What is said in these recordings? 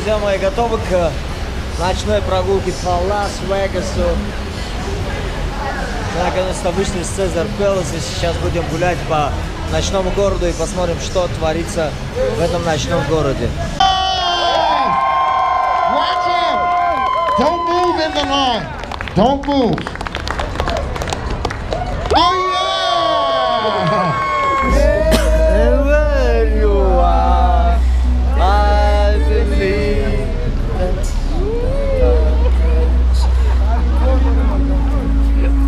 Друзья мои, готовы к ночной прогулке по Лас-Вегасу? Мы наконец-то вышли с Caesars Palace и сейчас будем гулять по ночному городу и посмотрим, что творится в этом ночном городе. Watch out! Don't move in the line. Don't move. Oh yeah! And where you are, I believe that.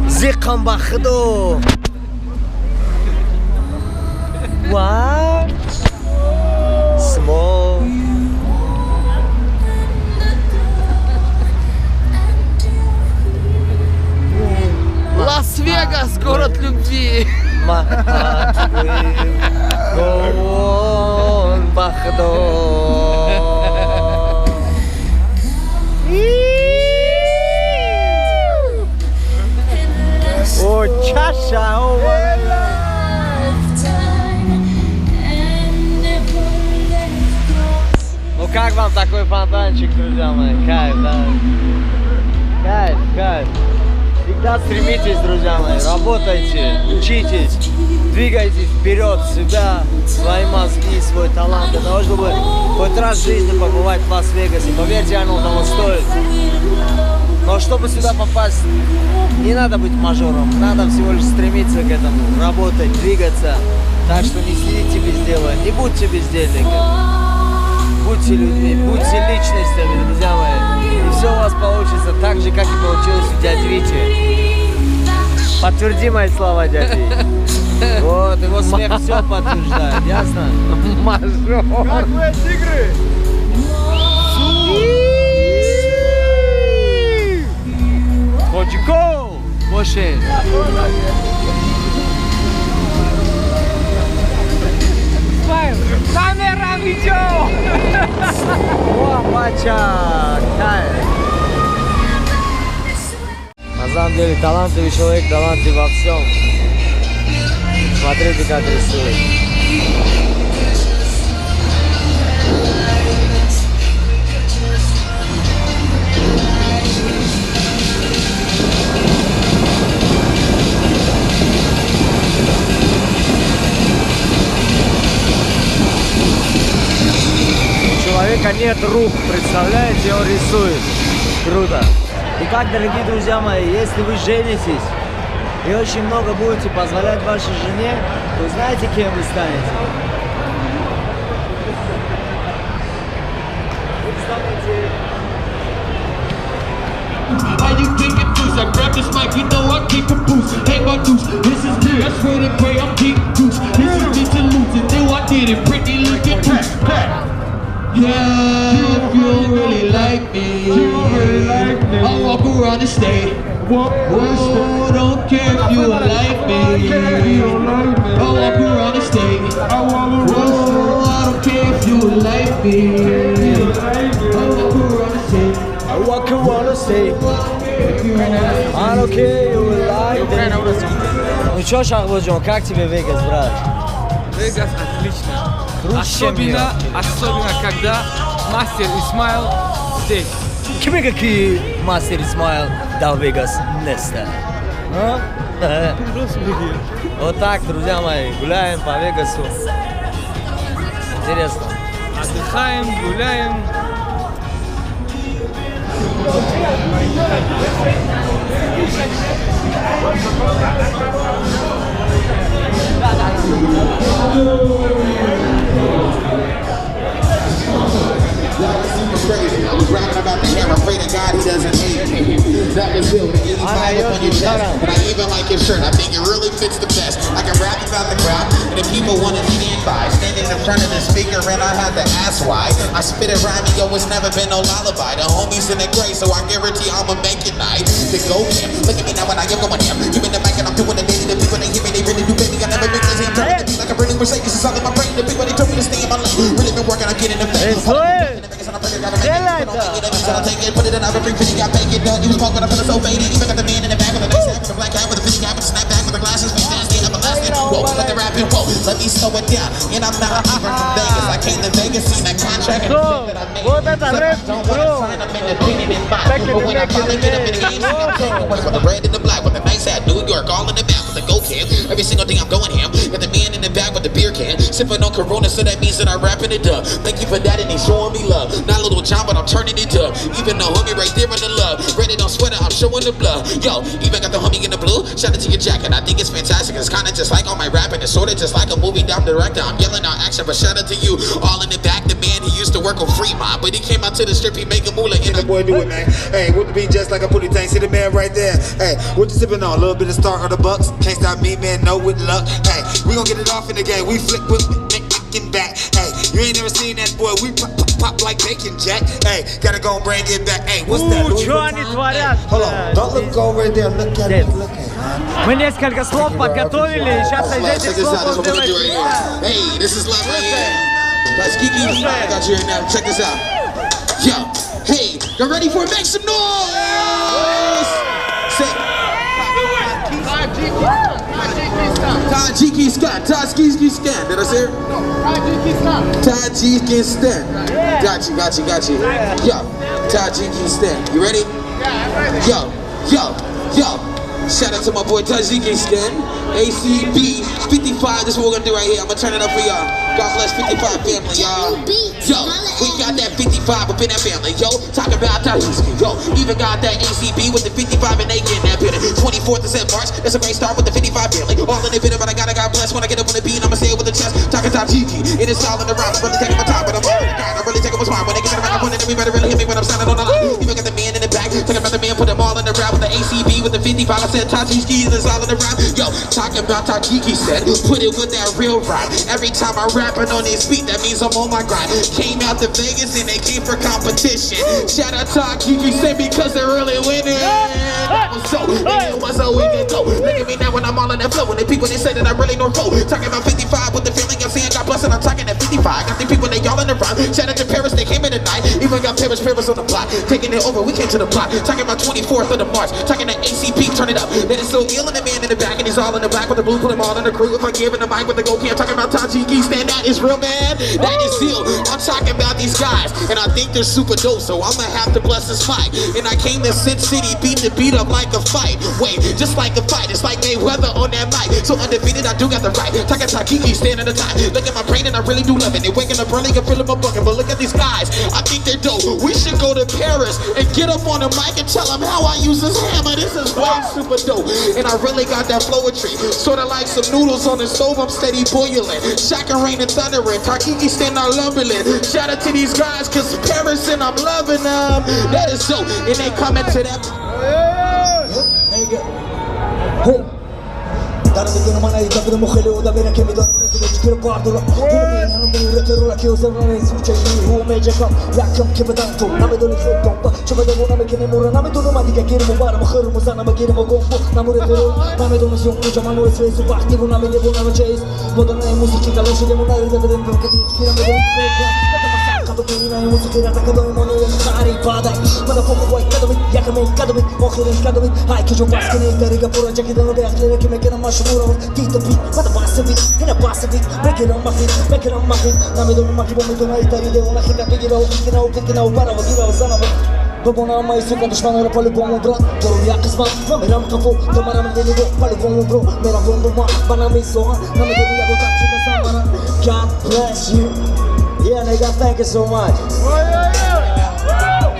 Зиқам ба худо. What? Small. Лас-Вегас, город любви. My heart will go on, ба худо. О, чаша, о, Ну как вам такой фонтанчик, друзья мои? Кайф, да? Кайф, кайф. Всегда стремитесь, друзья мои, работайте, учитесь, двигайтесь вперед себя, свои мозги, свой талант, для того, чтобы хоть раз в жизни побывать в Лас-Вегасе. Поверьте, оно того стоит. Но чтобы сюда попасть, не надо быть мажором, надо всего лишь стремиться к этому, работать, двигаться. Так что не сидите без дела, не будьте бездельниками. Будьте людьми, будьте личностями, друзья мои. И все у вас получится так же, как и получилось у дяди Вити. Подтверди мои слова, дядя. Вот, его смех все подтверждает, ясно? Мажор. Как вы, тигры? Тоҷико! Бошед! Камера видео! О, бача! Кайф! На самом деле талантливый человек, талантлив во всем. Смотрите, как рисует. У человека нет рук, представляете, он рисует. Круто. Итак, дорогие друзья мои, если вы женитесь и очень много будете позволять вашей жене, то знаете, кем вы станете? Вы станете... How you kicking loose? I grab this mic, you know I kick a boost. Hey, my deuce, this is me. I swear to pray I'm deep goose. This is just a loose, and then I did it. Pretty looking goose. Yeah, if you don't really like me, I walk around the state. Whoa, don't care if you don't like me. I walk around the state. Whoa, I don't care if you like me. I walk around the state. I walk around the state. I don't care you like me. Ну чё, Шахбозджон, как тебе Вегас, брат? Вегас отлично. Круче, чем Особенно, особенно, когда мастер Исмаил здесь. Ки мега ки мастер Исмаил дар Вегас неста? А? Вот так, друзья мои, гуляем по Вегасу. Интересно. Отдыхаем, гуляем. That was super crazy. I was rapping about the hammer, pray to God he doesn't hate me. That was ill to get 85 up on your chest. But I even like your shirt. I think it really fits the best. I can rap about the crowd, and if people want to stand by, standing in front of the speaker, and I had to ask why. I spit a rhyme, and yo, it's never been no lullaby. The homies in the gray, so I guarantee I'ma make it night. The go camp, look at me now when I am going ham. Give me the mic and I'm doing the daily. The people they hear me, they really do baby. I never been crazy. I'm turning to be like a brand new Mercedes. It's all in my brain. The people they told me to stay in my lane. Really been working, I'm getting the fame. Делай это! Take it, put it in every pretty got make it done. You was smoking, I feel so faded. Even got the man in the back with a nice hat, with a black hat, with a fishing hat, with a snapback, with the glasses, we nasty, everlasting. Whoa, let the rapping, whoa, let me slow it down. And I'm not even from Vegas. I came to Vegas, seen that kind track and So, the shit that I made. вот это Except I рэп, don't wanna бро. sign, I'm independent in mind. Так But when I finally get up in the game, see, I'm taking one for the red and the black with the nice hat, New York, all in the back with the go cam. Every single thing I'm going ham. Got the man in the back with the beer can, sipping on Corona, so that means that I'm wrapping it up. Thank you for that, and they showing me love. Not little John, but I'm turning it up. Even the homie right there in the love. Ready on sweater, I'm showing the blood. Yo, even got the homie in the blue. Shout out to your jacket, I think it's fantastic. It's kinda just like all my rapping. It's sorta just like a movie. I'm director. I'm yelling out action, but shout out to you. All in the back, the man he used to work on Fremont, but he came out to the strip, he make a moolah. And The boy do it, man. Hey, with the beat just like a putty tank. See the man right there. Hey, what you sipping on? A little bit of Star or the Bucks. Can't stop me, man. No with luck. Hey, we gon' get it off in the game. We flick with and back. Hey, you ain't never seen that boy. We pop, pop, pop like bacon, Jack. Hey, gotta go and bring it back. Hey, what's that? У, Louis чё они Vuitton? творят? Hey, hold on. Don't look over there. Look at me. Пиздец. Look at me. Мы несколько слов подготовили, и сейчас из Love, этих check this слов out. This он is what we're сделает gonna do right here. Hey, this is love right here. That's Kiki. I got you right now. Check this out. Yo, hey, you ready for it? Make some noise! Say. Tajikistan, Tajikistan. Did I say it? No, Tajikistan. Got you, got you, got you. Yo, Tajikistan. You ready? Yeah, I'm ready. Yo, yo, yo. Shout out to my boy Tajikistan. ACB 55. This is what we're gonna do right here. I'm gonna turn it up for y'all. God bless 55 family, y'all. Yo, we got that 55 up in that family. Yo, talk about Tajikistan. Yo, even got that ACB with the 55 and they getting that bitter. 24th is in March. That's a great start with the 55 family. All in the bitter, but I gotta God bless. When I get up on the beat, I'ma say it with the chest. Talking Tajiki. It is all in the rhyme. I'm really taking my time, but I'm all in the grind. I'm really taking what's mine. When they get to the microphone, and everybody really hit me when I'm signing on the line. Even got the man in the back. Talking about the man, put them all in the rap with the ACB with the 55. I said Tajiki is all in the rhyme. Yo, talking about Tajiki said, put it with that real rhyme. Every time I'm rapping on this beat, that means I'm on my grind. Came out to Vegas and they came for competition. Shout out to Tajiki said because they're really winning. That was so, and it was a week ago. Look at me now when I'm all in that flow. And the people they say that I really know flow. Talking about 55 with the feeling I'm saying God bless and I'm talking at 55. Got the people they y'all in the rhyme. Shout out to Paris, they came in the night. Even got Paris, Paris on the block. Taking it over, we came to the block. Talking about 24th of the March. Talking to ACP, turn it up. That is so ill and the man in the back, and he's all in the black with the blue, put him all in the crew. If I give him the mic with the go cam, talking about Tajikistan, that is real, man. That is ill. I'm talking about these guys, and I think they're super dope, so I'ma have to bless this mic. And I came to Sin City, beat the beat up like a fight. Wait, just like a fight. It's like Mayweather on that mic. So undefeated, I do got the right. Talking Tajikistan at the time. Look at my brain, and I really do love it. They waking up early and feeling my bucket, but look at these guys. I think they're dope. We should go to Paris and get up on the mic and tell them how I use this hammer. This is way super dope. And I really got that flowetry. Sorta like some noodles on the stove, I'm steady boiling. Shocking rain and thundering. Tajikistan, I'm loving. Shout out to these guys, cause Paris and I'm loving them. That is so. And they coming to that. God bless you. Yeah, nigga, thank you so much.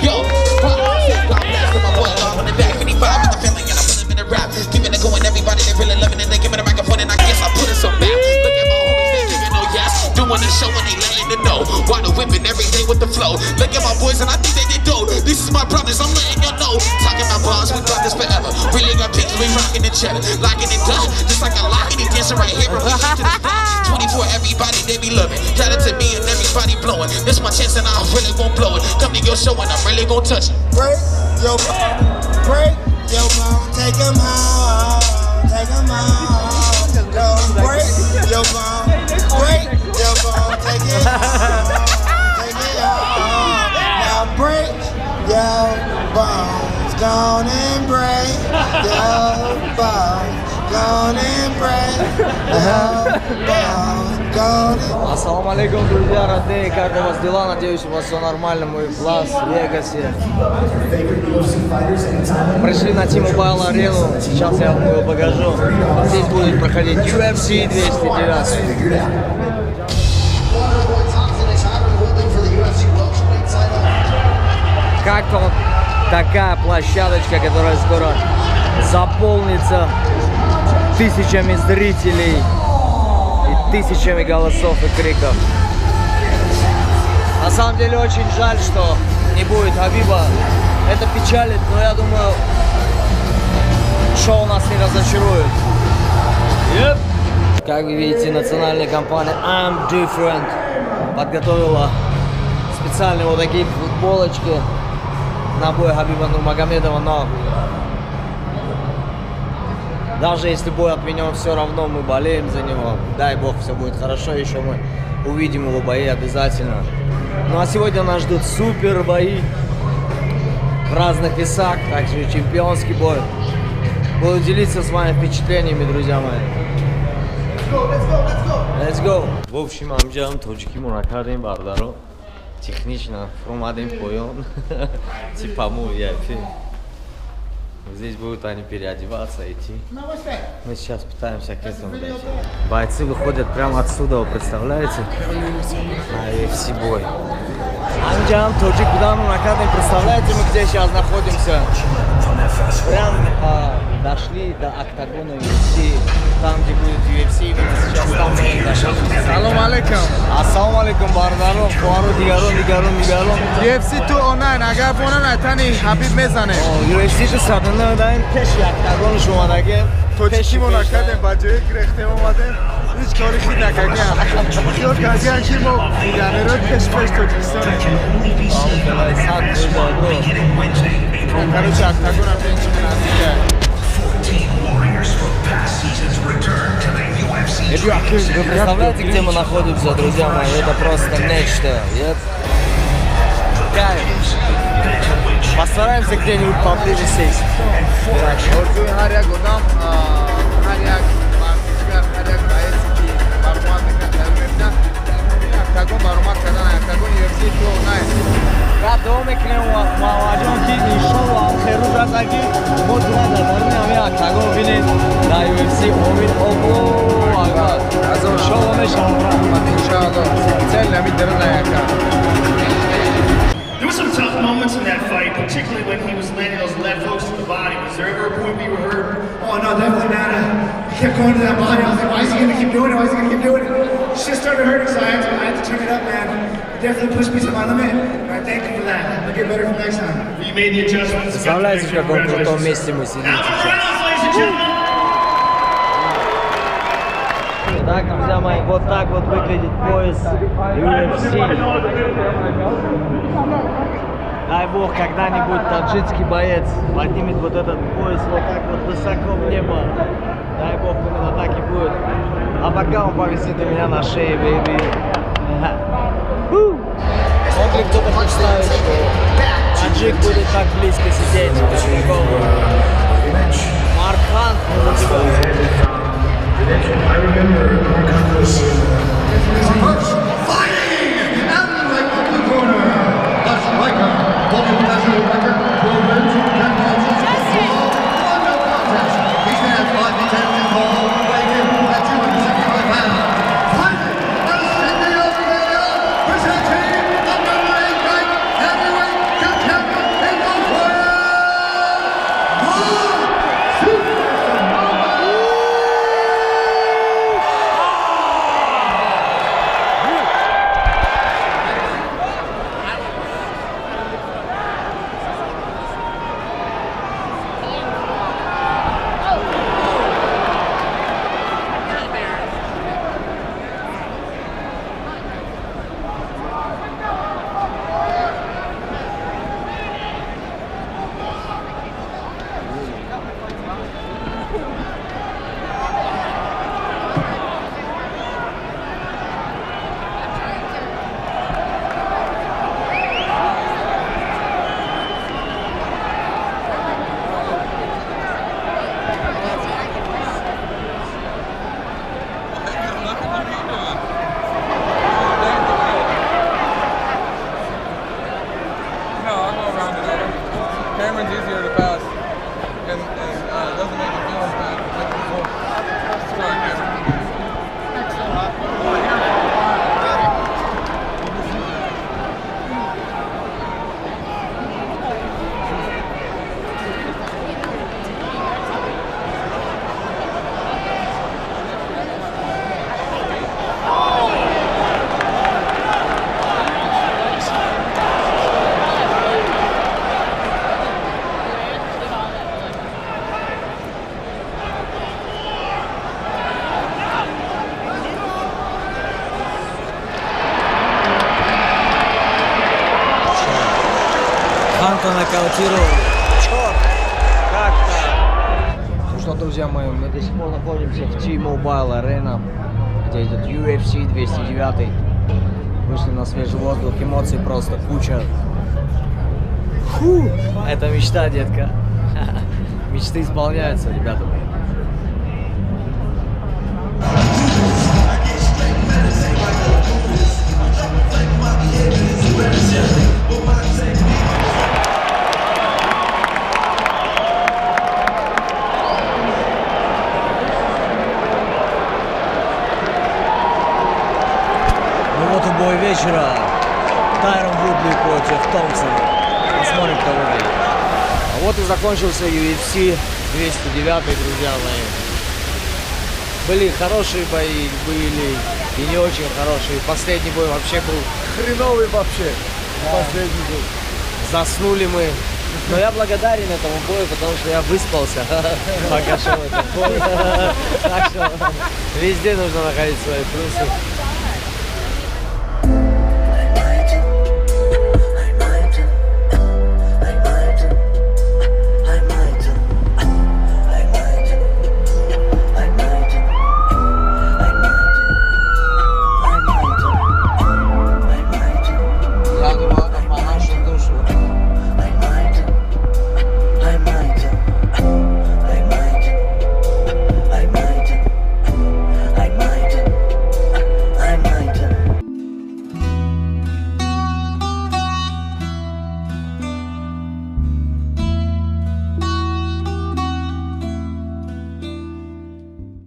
Yo, God bless to my boy, all in the back, 55 with the feeling, and I put him in the rap. Giving it going, everybody, they really loving it. They giving the microphone, and I guess I put it some back. Look at my homies, they giving no yes. Doing the show and they letting it know. Why the whipping every day with the flow. Look at my boys, and I think they did dope. This is my brothers, I'm letting y'all know. Talking about bars, we got this forever. Really got pictures, we rocking the cheddar. Locking it up, just like a lock, and he dancing right here. And we to the spot. 24, everybody, they be loving. Shout out to me and everybody blowing. This my chance, and I really won't blow it. Come to your show, and I'm really gonna touch it. Break your bone, take 'em home, take 'em home. Go break your bone, break your bone, take it home, take it home. Now break your bones, gone and break your bones. Golden breath. Golden. Ассаламу алейкум, друзья, родные, как у вас дела? Надеюсь, у вас все нормально. Мы в Лас-Вегасе. Пришли на T-Mobile арену. Сейчас я вам ее покажу. Здесь будет проходить UFC 209. Как вам такая площадочка, которая скоро заполнится тысячами зрителей и тысячами голосов и криков? На самом деле очень жаль, что не будет Хабиба. Это печалит, но я думаю, шоу нас не разочарует. Yep. Как вы видите, национальная компания I'm Different подготовила специальные вот такие футболочки на бой Хабиба Нурмагомедова, но даже если бой отменен, все равно мы болеем за него. Дай бог, все будет хорошо, еще мы увидим его бои обязательно. Ну а сегодня нас ждут супер бои в разных весах, также чемпионский бой. Буду делиться с вами впечатлениями, друзья мои. Let's go, let's go, let's go. В общем, амҷам тоҷикимон накардем, бародаро. Технично фуромадем поён. Типа мы VIP. Здесь будут они переодеваться, идти. Мы сейчас пытаемся к этому дойти. Бойцы выходят прямо отсюда, вы представляете? На UFC бой. Амҷам тоҷик будану накардем, представляете, мы где сейчас находимся? Прям дошли до октагона UFC, там, где будет UFC, именно сейчас там мы дошли. Салом алейкум. Ассалому алейкум, бародарон, хоҳару дигарон, дигарон, дигарон. UFC 209, агар бона тани Хабиб мезане. UFC 209 даем пеши октагонш омадагем. Тоҷикимон накардем, ба ҷои гирехтем омадем. Ҳеҷ кори хид накардем. Хиёл кардем, ки мо миллионерот пеш пеш Тоҷикистонем. Короче, октагонам бенчи наздика. Вы представляете, где мы находимся, друзья мои? Это просто нечто. Кайф. Постараемся где-нибудь поближе сесть. Орзуи ҳар як одам, ҳар як варзишгар, ҳар як боеце ки баромад мекунад, тайёр мебинад, октагон баромад кардан, октагон UFC 209. Гап давом мекунем, Муҳаммадҷон, ки иншолло херӯз аст, аки мо тура дар даруни ҳамин октагон бинем дар UFC. Омин, Аллоҳу акбар. Иншолло мешавад. Иншоалло. Цель ҳамин даруна яка. There were some tough moments in that fight, particularly when he was landing those left hooks to the body. Was there ever a point where you were hurt? Oh, no, definitely not. I kept going to that body. I was like, why is he going to keep doing it? Why is he going to keep doing it? Shit started hurting, so I had to turn it up, man. It definitely pushed me to my limit, and I thank you for that. I'll get better for next time. You made the adjustments. Представляете, в каком крутом месте мы сидим сейчас? Так, друзья мои, вот так вот выглядит пояс UFC. Дай бог, когда-нибудь таджикский боец поднимет вот этот пояс вот так вот высоко в небо. Дай бог, именно так и будет. А пока он повисит у меня на шее, baby. Мог ли кто-то представить, что таджик будет так близко сидеть к такому? Марк Хант, ну тебя. I remember Mark Hunt was fighting out of the blue corner, the striker, holding national record, 12 wins, 10 losses, 1 no contest. He stands 5 feet 10 inches tall, weighing in at 275 pounds. Fighting out of Sydney, Australia, presenting the number 8 ranked heavyweight contender in the world, Mark Hunt. And doesn't make you feel as bad. Like people start everything. Ханта нокаутировал. Черт! Как так? Ну что, друзья мои, мы до сих пор находимся в T-Mobile Arena, где идет UFC 209. Вышли на свежий воздух, эмоций просто куча. Фу! Это мечта, детка. Мечты исполняются, ребята мои. Бой вечера. Тайрон Вудли против Томпсона. Посмотрим, кто выиграет. А вот и закончился UFC 209, друзья мои. Были хорошие бои, были и не очень хорошие. Последний бой вообще был хреновый вообще. Да. Последний бой. Заснули мы. Но я благодарен этому бою, потому что я выспался, пока шел этот бой. Так что везде нужно находить свои плюсы.